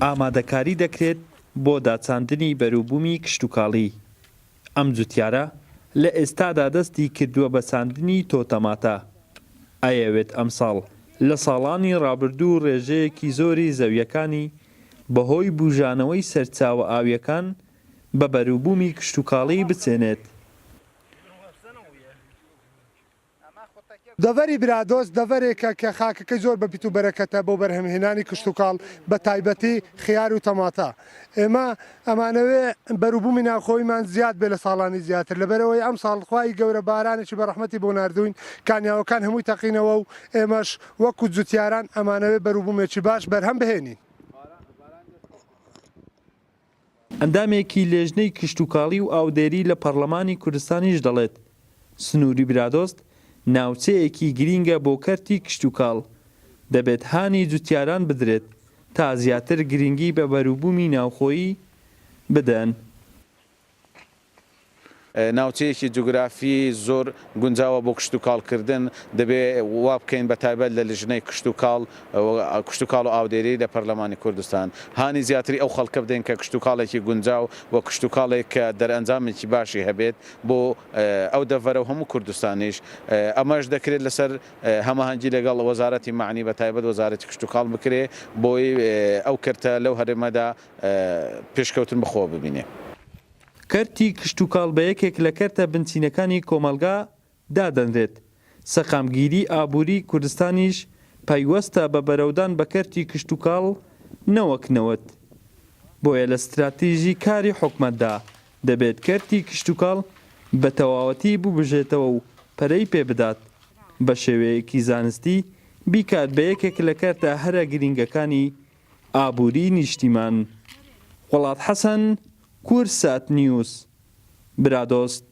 ئامادەکاری دەکرێت بۆ داچاندنی بەروبوومی کشتوکاڵی، ئەم جوتیارە لە ئێستادا دەستی کردووە بە چاندنی تۆتەماتە، ئەیەوێت ئەمساڵ لە ساڵانی ڕابردوو ڕێژەیەکی زۆری زەویەکانی بەهۆی بوژانەوەی سەرچاوە ئاویەکان بە بەروبوومی کشتوکاڵی بچێنێت. دەڤەری برادۆست دەڤەرێکە کە خاکەکەی زۆر بەپیت و بەرەکەتە بۆ بەرهەمهێنانی کشتوکاڵ بە تایبەتی خیار و تەماتە. ئێمە ئەمانەوێ بەروبوومی ناوخۆییمان زیاد بێ لە ساڵانی زیاتر لەبەرئەوەی ئەمساڵ خوای گەورە بارانێکی بە ڕەحمەتی بۆ ناردووین کانیاوەکان هەمووی تەقینەوە و ئێمەش وەکو جوتیاران ئەمانەوێ بەروبوومێکی باش بەرهەم بهێنین. ئەندامێکی لێژنەی کشتوکاڵی و ئاودێری لە پەڕلەمانی کوردستانیش دەڵێت، سنووری برادۆست ناوچەیەکی گرینگە بۆ کەرتی کشتوکاڵ، دەبێت هانی جوتیاران بدرێت تا زیاتر گرینگی بە بەروبوومی ناوخۆیی بدەن. ناوچەیەکی جوگرافی زۆر گونجاوە بۆ کشتوکاڵ کردن، دەبێ وا بکەین بە تایبەت لە لیژنەی کشتوکاڵ کشتوکاڵ و ئاودێری لە پەرلەمانی کوردستان هانی زیاتری ئەو خەڵکە بدەین کە کشتوکاڵێکی گونجاو و کشتوکاڵێک کە دەرئەنجامێکی باشی هەبێت بۆ ئەو دەڤەرە و هەموو کوردستانیش ئەمەش دەکرێت لەسەر هەماهەنگی لەگەڵ وەزارەتی مەعنی بە تایبەت وەزارەتی کشتوکاڵ بکرێ بۆی ئەو کەرتە لەو هەرێمەدا پێشکەوتن بەخۆوە ببینێ. کەرتی کشتوکاڵ بە یەکێک لە کەرتە بنچینەکانی کۆمەڵگا دادەنرێت، سەقامگیری ئابووری کوردستانیش پەیوەستە بە بەرەودان بە کەرتی کشتوکاڵ نەوەک نەوت، بۆیە لە ستراتیژی کاری حکومەتدا دەبێت کەرتی کشتوکاڵ بە تەواوەتی ببوژێتەوە و پەرەی پێبدات، بە شێوەیەکی زانستی بیکات بە یەکێک لە کەرتە هەرە گرینگەکانی ئابووری نیشتیمان. وەڵات حەسەن، کوردسات نیوز، برادۆست.